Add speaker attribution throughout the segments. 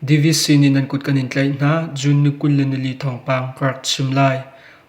Speaker 1: DVC nih nan kut kan in tlaih hna. June ni 24 thawngpang ka rak chim lai.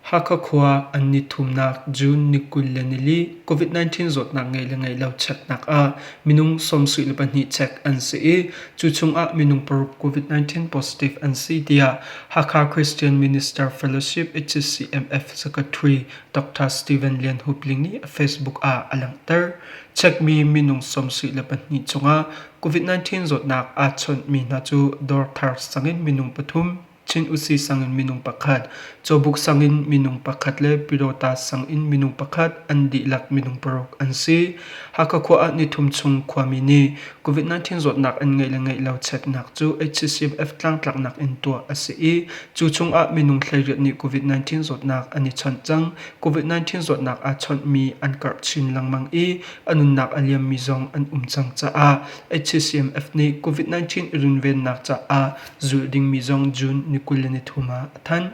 Speaker 1: Hakha khua an ni thumnak June ni 24 COVID-19 zawtnak ngeih le ngeih lo cheknak ah minung 72 chek an si i cu chungah minung paruk COVID-19 positive an si tiah Hakha Christian Minister Fellowship HCMF Secretary Dr. Steven Lian Hup Ling nih a Facebook ah a langhter. Chekmi minung 74 chungah COVID-19 zawtnak aa chawnhmi hna cu Dawrthar sangin minung pathum, Chin Usi sangin minung pakhat, Cawbuk sangin minung pakhat le Pyidawta sangin minung pakhat an dihlak minung paruk an si. Hakha khua ah nithum chung khuami nih COVID-19 zawtnak an ngeih le ngeih lo cheknak cu HCCF tlangtlaknak in tuah a si i cu chungah minung 18 nih COVID-19 zawtnak an i chawnh cang. COVID-19 zawtnak aa chawnhmi an karh chin lengmang i a nunnak a liammi zong an um cang caah HCCMF nih COVID-19 i runvennak caah zulh dingmi zong June ni 23 ah a thanh.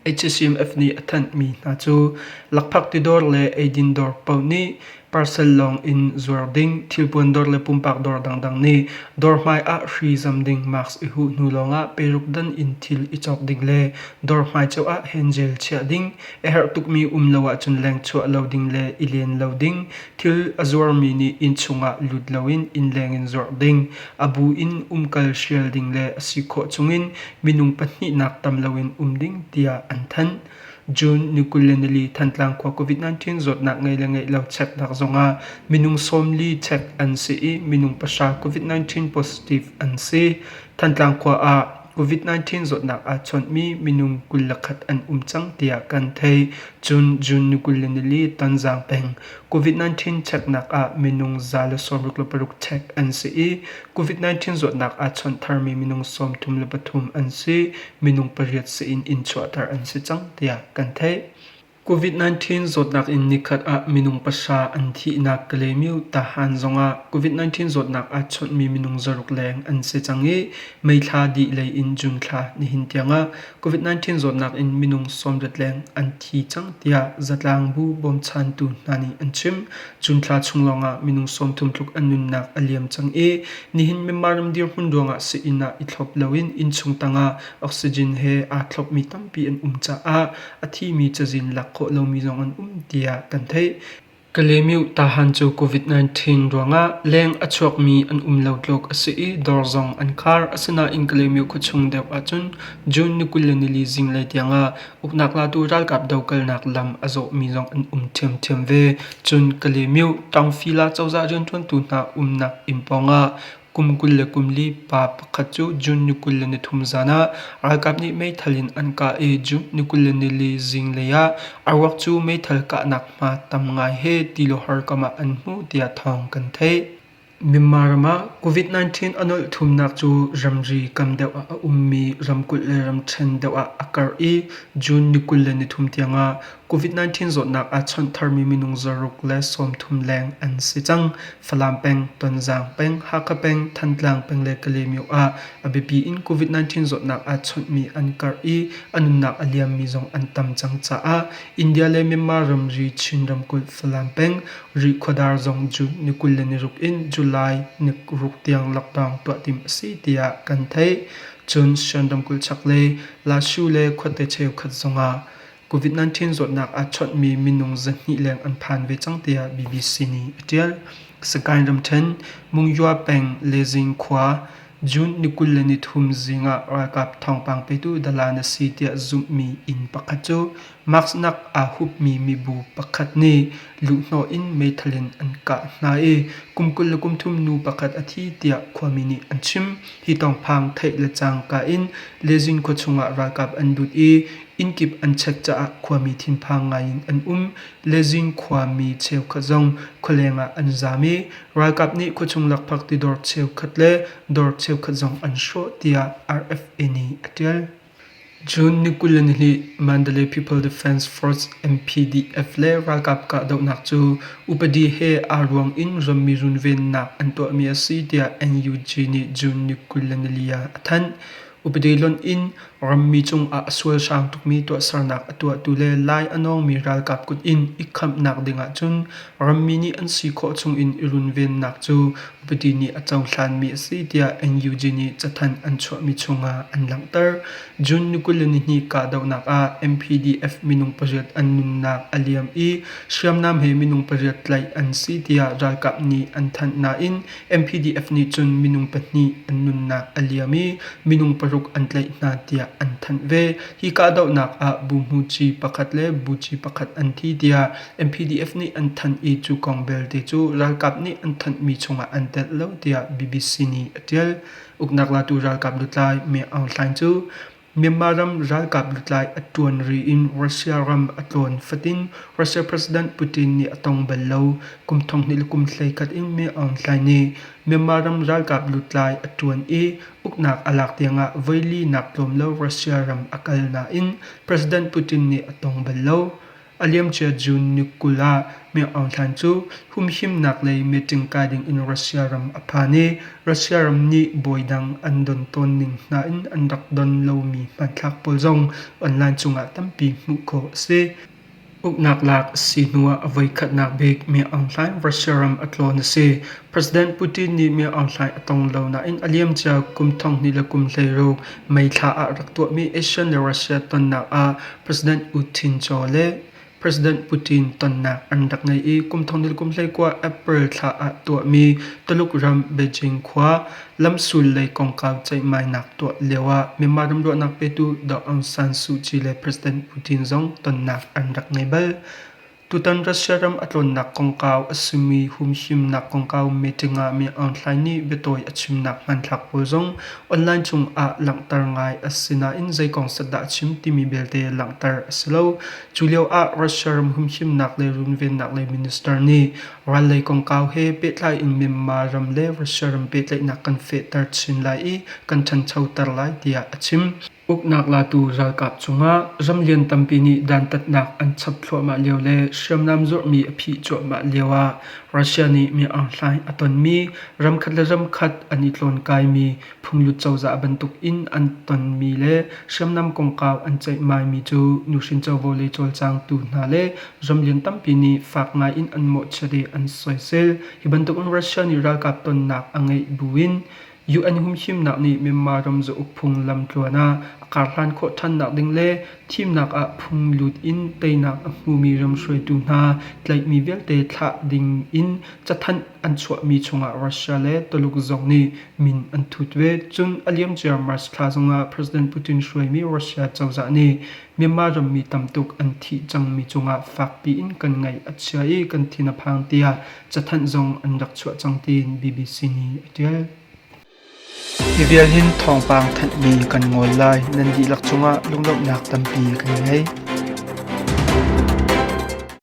Speaker 1: HCCMF nih a thanhmi hna cu lakphak tidawr le eidin dawr paoh nih parcel lawng in zuar ding, thilpuan dawr le pumpak dawr dangdang nih dawr hmai ah hri zam ding, mask i huh hnu lawngah peruk dan in thil i cawk ding le dawr hmai cio ah hand gel chiah ding, A herh tukmi um lo ahcun lengchuah lo ding le i len lo ding, thil a zuarmi nih inn chungah lut loin innleng in zuarh ding, a bu in umkal hrial ding le a si khawh chungin minung pahnihnak tam loin um ding tiah an thanh. June ni 24 Thantlang khua COVID-19 zawtnak ngei le ngeih lo cheknak zongah minung 40 chek an si i minung pahra COVID-19 positive an si. Thantlang khua ah COVID-19 zawtnak aa chawnhmi minung 21 an um cang tiah kan theih. Cun June ni 24 Tonzang peng COVID-19 cheknak ah minung 166 chek an si i COVID-19 zawtnak aa chawnh tharmi minung 33 an si. Minung pariat sii-inn in chuahter an si cang tiah kan theih. COVID-19 zawtnak in nikhat ah minung pahra an thihnak Kalaymyo Tahan zongah COVID-19 zawtnak aa chawnhmi minung zaruk leng an si cang i May thla dih lei in June thla nihin tiangah COVID-19 zawtnak in minung 80 leng an thi cang tiah zatlang bu bawmchantu hna nih an chim. June thla chung lawngah minung 30 tluk an nunnak a liam cang i nihin Myanmar ram dirhmun ruangah sii-inn ah i thlop loin innchung tangah oxygen he aa thlopmi tampi an um caah a thimi cazin lak khawh lomi zong an um tiah kan theih. Kalaymyo Tahan cu COVID-19 ruangah leng a chuakmi an um lo tluk a si i dawr zong an khar. Asinain Kalaymyo khuachung deuh ahcun June ni 24 zinglei tiangah uknak latu ralkap dokalnak lam a zawhmi zong an um ṭhiamṭhiam ve. Cun Kalaymyo Taungfila cozah rianṭuantu hna umnak inn pawngah Kum 24 pa pakhat cu June ni 23 zan ah ralkap nih meithal in an kah i June ni 24 zinglei ah a ruak cu meithal kahnak hma tam ngai he tilohor kam ah an hmuh tiah thawng kan theih. Myanmar ram ah COVID-19 a nolh thumnak cu ramri kam deuh ah a ummi ramkulh le ramṭhen deuh ah a karh i June ni 23 tiangah COVID-19 zawtnak aa chawnh tharmi minung zaruk le 30 leng an si cang. Falam peng, Tonzang peng, Hakha peng, Thantlang peng le Kalaymyo ah a biapi in COVID-19 zawtnak aa chawnhmi an karh i a nunnak a liammi zong an tam cang caah India le Myanmar ramri Chin ramkulh Falam peng Rihkhuadar zong June ni 26 in July ni ruk tiang lockdown tuah timh a si tiah kan theih. Cun Shan ramkulh chaklei Lashu le khuate cheukhat zongah COVID-19 zawtnak aa chawnhmi minung 200 leng an phan ve cang tiah BBC nih a ṭial. Sagaing ramṭhen Mungyua peng Lezing khua June ni 23 zing ah ralkap thawngpang petu dalan a si tiah zumhmi inn pakhat cu mask nak aa hupmi mibu pakhat nih luhhnawh in meithal in an kah hna i kum 23 nu pakhat a thi tiah khuami nih an chim. Hi thawngpang theih le cangka in Lezing khua chungah ralkap an lut i Innkip an check caah khuami thinphang ngaiin an um. Lezing khuami cheukhat zong khualeng ah an zaam i ralkap nih khuachung lakphak tidor cheukhat le dawr cheukhat zong an hrawh tiah RFA nih a ṭial. June ni 22 Mandalay People Defense Force MPDF le ralkap kahdohnak cu upadi he aa ruang in rammi runvennak an tuahmi a si tiah NUG nih June ni 24 ah a thanh. Upadi lonh in. Rammi cungah a sualhrang tukmi tuahsernak a tuahtu le lai a nawngmi ralkap kut in i khamhnak ding ahcun rammi nih an si khawh chungin i runvennak cu upadi nih a cohlanmi a si tiah NUG nih cathanh an chuahmi chungah an langhter. June ni 22 kahdohnak ah MPDF minung pariat an nunnak a liam i hriamnam he minung pariat tlaih an si tiah ralkap nih an thanh nain MPDF nih cun minung pahnih an nunnak a liam i minung paruk an tlaih hna tiah an thanh ve. Hi kahdohnak ah buhmuci pakhat le buci pakhat an thi tiah MPDF nih an thanh i cu kong belte cu ralkap nih an thanhmi chungah an telh lo tiah BBC nih a ṭial. Uknak latu ralkap lutlai Min Aung Hlaing cu Myanmar ram ralkap lutlai a ṭuan ri in Russia ram a tlawn fatin Russia President Putin nih a tong bal lo. Kum 20 le kum 11 in Min Aung Hlaing nih Myanmar ram ralkap lutlai a ṭuan i uknak a lak tiangah voili nak tlawm lo Russia ram a kal nain President Putin nih a tong bal lo. A liamcia June ni 20 ah Min Aung Hlaing cu humhimnak lei meeting kai ding in Russia ram a phan i Russia ram nih bawi dang an don tawn ning hna in an rak don lomi hmanthlak pawl zong online cungah tampi hmuh khawh a si. Uknak lak a si hnuah a voikhatnak bik Min Aung Hlaing Russia ram a tlawn a si. President Putin nih Min Aung Hlaing a tong lo nain a liamcia kum 2016 May thla ah rak tuahmi ASEAN le Russia tonnak ah President U Htin Kyaw le President Putin tonnak an rak ngei i kum 2019 April thla ah tuahmi Tuluk ram Beijing khua lamsul lei kongkau ceihmainak tuah lioah Myanmar ram ruahnak petu Daw Aung San Suu Kyi le President Putin zong tonnak an rak ngei bal. Tutan Russia ram a tlawnnak kongkau a simi humhimnak kongkau meeting ah Min Aung Hlaing nih biatawi a chimnak hmanthlak pawl zong online cungah langhter ngai a si nain zei kong set dah a chim timi belte langhter a si lo. Cu lio ah Russia ram humhimnak le runvennak lei minister nih ral lei kongkau he pehtlai in Myanmar ram le Russia ram pehtlaihnak kan fehter chin lai i kan ṭhanchoter lai tiah a chim. Uknak latu ralkap cungah ramlian tampi nih dantatnak an chap thluahmah lio le hriamnam zuarhmi a phih cuahmah lioah Russia nih Min Aung Hlaing a tonmi ramkhat le ramkhat an i tlawnkaimi phunglut cozah bantuk in an tonmi le hriamnam kongkau an ceihmaimi cu nuhrin covo lei cawlcangtu hna le ramlian tampi nih fak ngai in an mawhchiat i an soisel. Hi bantukin Russia nih ralkap tonnak a ngeih buin UN humhimnak nih Myanmar ram zauk phung lamtluan ah a karhlan khawh ṭhannak ding le thimnak ah phunglut in teinak a hmumi ram hruaitu hna tlaihmi vialte thlah ding in cathanh an chuahmi chungah Russia le Tuluk zong nih min an thut ve. Cun a liamcia March thla zongah President Putin hruaimi Russia cozah nih Myanmar rammi tamtuk an thih cangmi cungah fakpi in kan ngaih a chia i kan thin a phang tiah cathanh zong an rak chuah cang tiin BBC nih a ṭial. Hi vial hin thawngpang thanhmi kan ngol lai. Nan dihlak cungah lunglawmhnak tampi kan ngei.